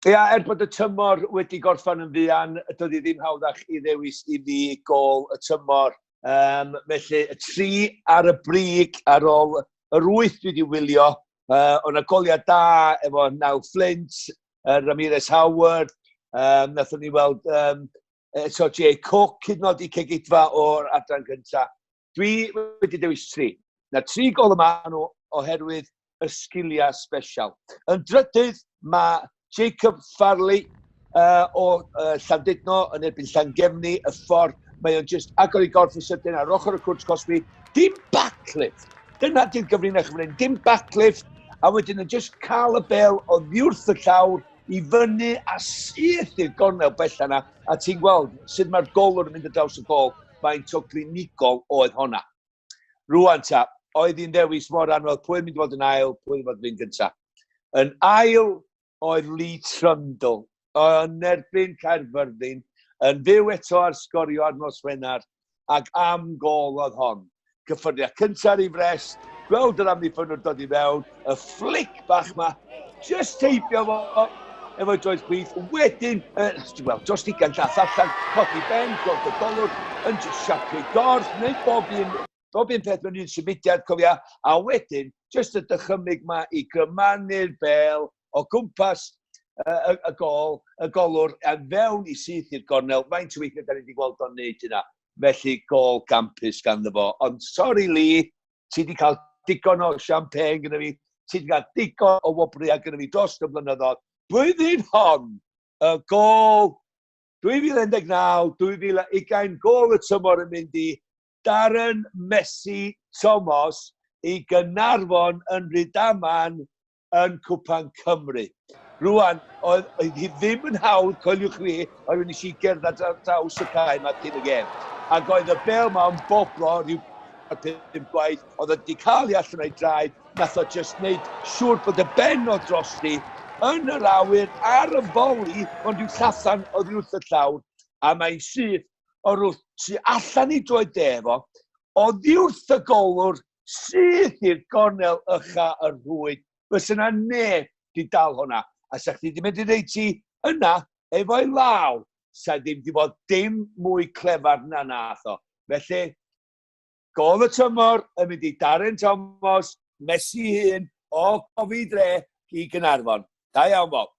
Ia, er bod y tymor wedi gorffan yn fuan, doedd hi ddim hawddach i ddewis i fi gol y tymor. Felly, y tri ar y brig ar ôl yr wyth dwi wedi wylio, o'na goliau da efo Niall Flint, Ramirez Howard, nathon ni weld eto Jay Cook, hyd yn oed i Cegidfa o'r adran gyntaf. Dwi wedi dewis tri. Na tri gol yma nhw oherwydd y sgiliau sbesial. Yn drydydd, mae Jacob Farley o Llandudno yn erbyn Llangefni, y ffordd mae o'n just agor i gorff yn sydyn ar ochr y cwrt cosbi. Dim backlift. Dyna di'r gyfrinach fan hyn. Dim backlift. A wedyn yn just cael y bel o ddiwrth y llawr i fyny a syth i'r gornel bella yna. A ti'n gweld sut mae'r golwr yn mynd ar draws y gol. Faint o glinigol oedd honna. Rwan ta, oedd hi'n ddewis mor anodd pwy yn mynd i fod yn ail, pwy yn fod yn gyntaf. Yn ail oedd Lee Trundle, yn erbyn Caerfyrddin, yn fyw eto ar sgorio ar nos Wener, ac am gol oedd hon. Cyffyrddiad cyntaf i frest, gweld yr amddiffynwr dod i mewn, y flic bach ma, just teipio fo efo'i droed chwith, wedyn, wel, dros 20 llath allan, codi ben, gweld y golwr, yn just siapio gorff, wneud bob un peth mewn un symudiad, cofia, a wedyn, just y dychymyg ma i grymanu'r bel o gwmpas y gol, y golwr, a fewn i syth i'r gornel, faint o weithiau da ni wedi gweld o'n neud yna. Felly, gol gampus ganddo fo. Ond sorry Lee, ti wedi cael digon o champagne gyda fi, ti wedi cael digon o wobrwyau gyda fi dros y blynyddoedd. Blwyddyn hon, y gol 2019, 2020, gol y tymor yn mynd i Darren Messi Thomas i Gaernarfon yn Rhydaman yn Cwpan Cymru. Rwan, oedd hi ddim yn hawdd, coeliwch fi, oedd nes i gerdded ar draws y cae yma cyn y gêm. Ac oedd y bel ma yn boblo rhyw 5 gwaith, oedd wedi cael ei allan o'i draed, nath o just wneud siŵr bod y ben o drosti yn yr awyr ar y foli, ond rhyw llathan oedd wrth y llawr, a mae'n syth o'r wrth tu allan i droed de fo, oddi wrth y golwr, syth i'r gornel ycha yr rhwyd, fysa yna neb di dal hwnna. A sa chdi di mynd i ddeud ti yna efo'i law, sa ddim di bod dim mwy clefar na nath o. Felly, gol y tymor yn mynd i Darren Thomas, Messi hun, o Cofi Dre i Gaernarfon. Da iawn, Bob.